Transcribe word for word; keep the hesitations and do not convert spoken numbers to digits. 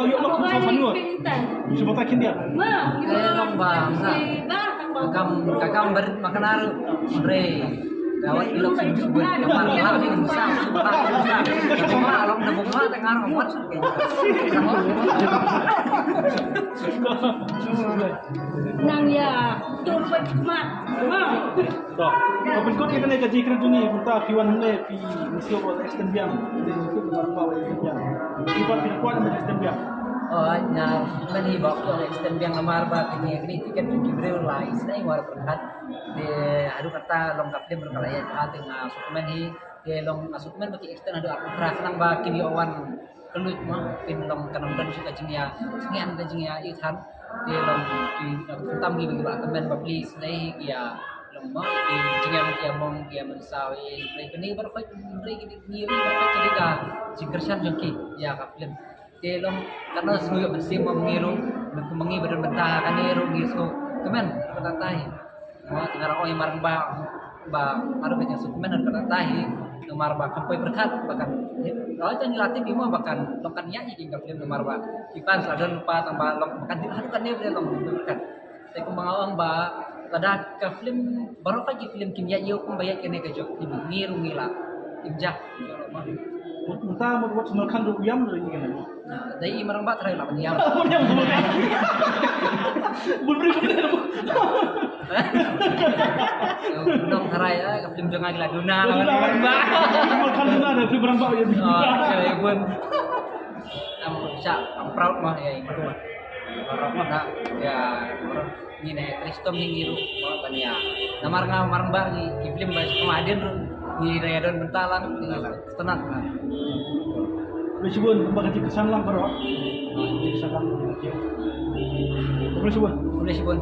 Yo, lo, lo, lo, lo. Shu bata kin dia. Ma, yo, eh, long ba, sa. Ka kam, ka kam ber makna re. Ka wat lo kin ju ber kamar la ni sa. Ma long da bung ma tang ar mat. Nang ïa tur mat. Ma. To, ka pynkut ïa kane ka jingkren jong ngi, mynta phi wan hangne phi mesti wan extend biang. Phi mesti wan extend biang. Phi pat phi kwah ban extend biang. Oh, nga sngewkmen hi ba wan extend biang namar ba kine kine tiket jong ki briew la isnei war pyrkhat. Te haduh katta long ka film ruh ka la ïaid ha te nga sngewkmen hi. Te long nga sngewkmen ba ki extend haduh arphew phra khnang ba kin ïoh wan kylluid mo, kin long kan ym don shuh ka jingïa, jingïa, ka jingïa ïa than. Te long ki, khamtam ngi ba ngi ba kmen ba please dei ki ïa long mo, ki jingïa ki ïa mong ki ïa mynsaw ïa, ïa, ïa, ïa, ïa, ïa, ïa, ïa, ïa, ïa, ïa, ka jingkyrshan jong ki ïa ka film. Te long katno sngew ïoh mynsiem mo ngi ruh, ngi kum ngi ba don bynta kane ruh ngi sngewkmen, kata tai. Mo, te nga ruh ong ïa Marangbah ba, ba nga ruh ka jingsngewkmen kata tai. Namar ba kam poi pyrkhat ba kan, oh, te ngi la tip ïa mo ba kan long kan ïaid ïa ka film namar ba ki fans la don lypa tang ba long ba kan dei haduh kane ba long pyrkhat. Te kumba nga ong ba lada ka film baroh ka ki film kim ïaid ïa u kumba ïaid kane ka jong ki ngi ruh ngi la im jah. Mynta mut wat Sumar Khan ruh u ïam ruh ïa kane. Nah, dei i Marangbah trai la ban ïam. Ban ïam Sumar Khan. Bun bri bun bri. Nong trai ah, ka film jong nga ki la duna la ban ïam Marangbah. Sumar Khan duna da film Marangbah ïa. Oh, ïa bun. Am sha, am proud mah ïa i Marangbah. Marangbah. Nah, ïa, Marangbah. Ngi ne Kristom ngi ruh ba ban ïa. Namar nga Marangbah ngi ki film ba sha ma hadien ruh ngi da ïa don bynta lang ngi sngewtynnat. Khublei shibun ba ka jingkyrshan lang baroh. Jingkyrshan lang. Khublei shibun. Khublei shibun.